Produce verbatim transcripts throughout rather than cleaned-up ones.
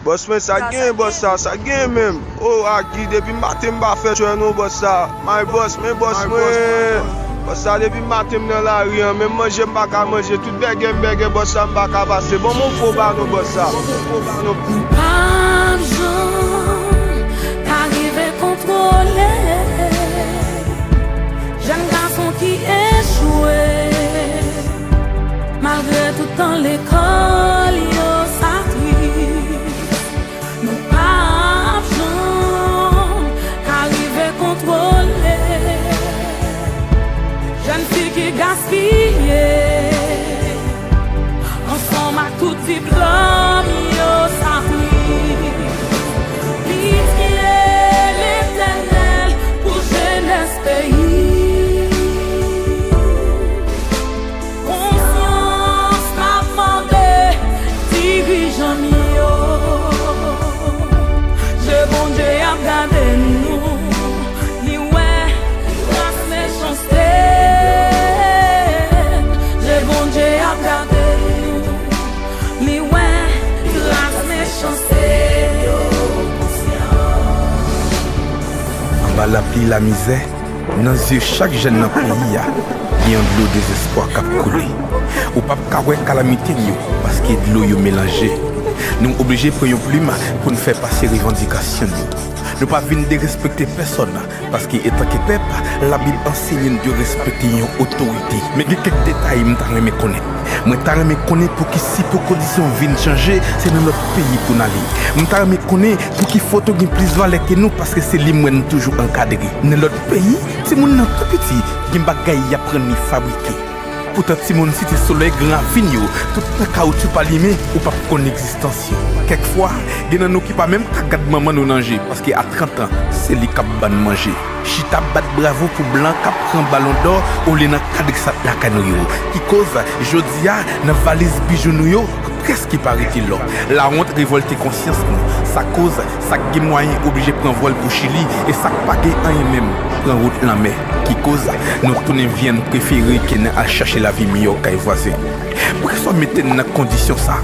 Bòs mwen, sa k genyen, bòs sa, sa k genyen menm? O, Aki, depi maten m pa fè chwè non, bòs sa. My boss, men bòs mwen. Bòs sa, depi maten m nan lari an, menm manje m pa ka manje, tout bègè m bègè bòs sa, m pa ka pase. Bon, mon fo ba nou bòs sa. Bon, mon fo ba nou. Nou p ap janm ka rive kontwole jèn gason ki echwe. Malgre tout tan lekòl yo sa tris, nou p ap janm ka rive kontwole jèn fi ki gaspiye ansanm ak tout diplòm yo sa tris. Pitye Letènèl pou jenès peyi. Konsyans m ap mande dirijan m yo. Je Bondye ap gade nou, li wè tras mechanste. Je Bondye ap gade nou, li wè tras mechanste. Anba lapli lamizè, nan zye chak jèn nan peyi a, gen yon dlo dezespwa k ap koule. Ou p ap ka wè kalamite m yo, paske dlo yo melanje. Nou oblije pran yon plim pou n fè pase revandikasyon nou. Nou pa vin derespekte pèsòn, paske antanke pèp, Labib ansenye n dwe respekte yon otorite. Men gen kèk detay m ta renmen konnen. Mwen ta renmen konnen poukisa pou kondisyon vi n chanje, se nan lòt peyi pou n ale. M ta renmen konnen poukisa foto gen plis valè ke nou, paske se li m wè n toujou ankadre. Nan lòt peyi, timoun nan tou piti, gen bagay y aprann li fabrike. Poutan timoun Site Solèy, Gran Ravin yo, tout nan kawotchou pa limen, ou p ap konn egzistans yo. Kèk fwa, gen nan nou ki pa menm ka gad manman nou nan je, paske a trant an, se li k ap ban n manje. Chita bat bravo pou blan k ap pran balon dò olye n ankadre sa k lakay nou yo. Ki koz, jodi a, nan valiz bijou nou yo, prèske pa rete lò. Lawont revòlte konsyans nou. Sa koz, sa k gen mwayen oblije pran vòl pou Chili, e sa k pa gen anyen menm, pran wout lanmè. Ki koz, nou tounen vyann prefere ke n al chache lavi miyò kay vwazen. Poukisa w mete n nan kondisyon sa?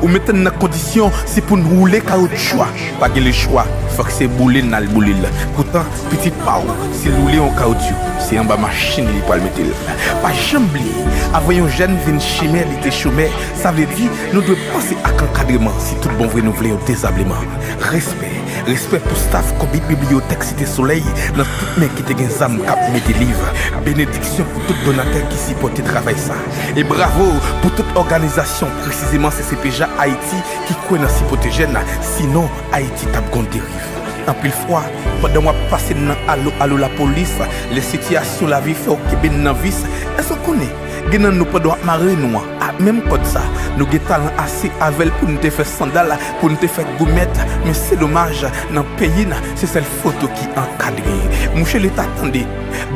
Ou mete n nan kondisyon si pou n woule kawotchou a. Pa gen lechwa, fòk se boule n al boule l. Poutan, pitit pa w, si l woule yon kawotchou, se anba machin li pral mete l. Pa janm bliye, avan yon jèn vin chimè, li te chomè. Sa vle di, nou dwe panse ak ankadreman si tout bon vre nou vle yon dezableman. Respè, respè pou staf konbit bibliyotèk Site Solèy nan tout men ki te gen zam k ap mete liv. Benediksyon pou tout donatè ki sipòte travay sa. E bravo pou tout òganizasyon, presizeman C C P J A Ayiti, ki kwè nan sipòte jèn, sinon Ayiti t ap gon deriv. Anpil fwa, pandan w ap pase nan alo alo lapolis, lè sitiyasyon lavi fè w kenbe n nan vis, èske w konnen, gen nan nou pandan w ap mare nou an, ak menm kòd sa, nou gen talan ase avè l pou n te fè sandal, pou n te fè goumèt, men se domaj, nan peyi n, se sèl foto ki ankadre. Mouche Leta tande,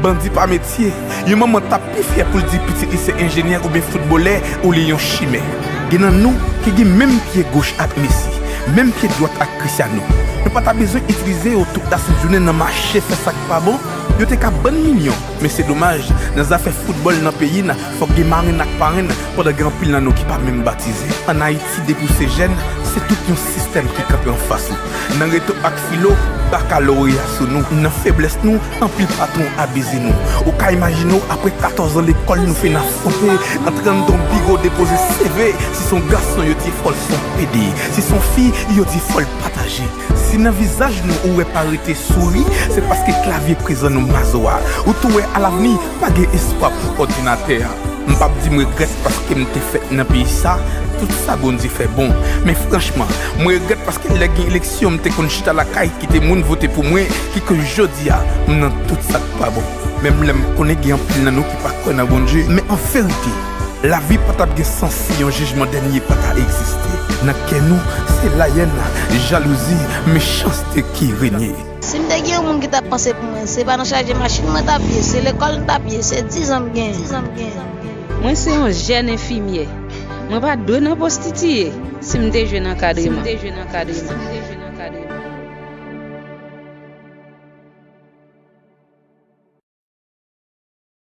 bandi pa metye, yon manman t ap pi fyè pou l di pitit li se enjenyè oubyen foutbolè olye yon chimè. Gen nan nou ki gen menm pye goch ak Messi, menm pye dwat ak Cristiano. Nou pa ta bezwen itilize yo tout lasent jounen nan mache fè sa k pa bon. Yo te ka ban n milyon, men se domaj, nan zafè foutbòl nan peyi n, fòk gen marenn ak parenn, pandan gen anpil nan nou ki pa menm batize. Ann Ayiti, depi w se jèn, se tout yon sistèm ki kanpe anfas ou. Nan reto ak filo, bakaloreya sou nou. Nan feblès nou, anpil patwon abize nou. Ou ka imajine w, apre katòz an lekòl, nou fin afwonte, antre anndan yon biwo depoze C V. Si se yon gason, yo di fò l se yon pede. Si se yon fi, yo di fò l pataje. Si nan vizaj nou ou wè pa rete souri, se paske klavye prezan nou mazo a. Ou tou wè alavni pa gen espwa pou òdinatè a. M p ap di m regrèt paske m te fèt nan peyi sa, tout sa Bondye fè bon. Men franchman, mwen regrèt paske lè gen eleksyon m te konn chita lakay kite moun vote pou mwen, ki ke jodi a m nan tout sa k pa bon. Menm lè m konnen gen anpil nan nou ki pa kwè nan Bondye, men an verite, lavi pa t ap gen sans si yon jijman dènye pa ta egziste. Nan kè nou, se layèn, jalouzi, mechanste ki renye. Si m te gen yon moun ki t ap panse pou mwen, se pa nan chaje machin mwen t ap ye, se lekòl m t ap ye, se diz an m genyen. Mwen se yon jèn enfimyè. Mwen pa t dwe nan pwostitiye si m te jwenn ankadreman.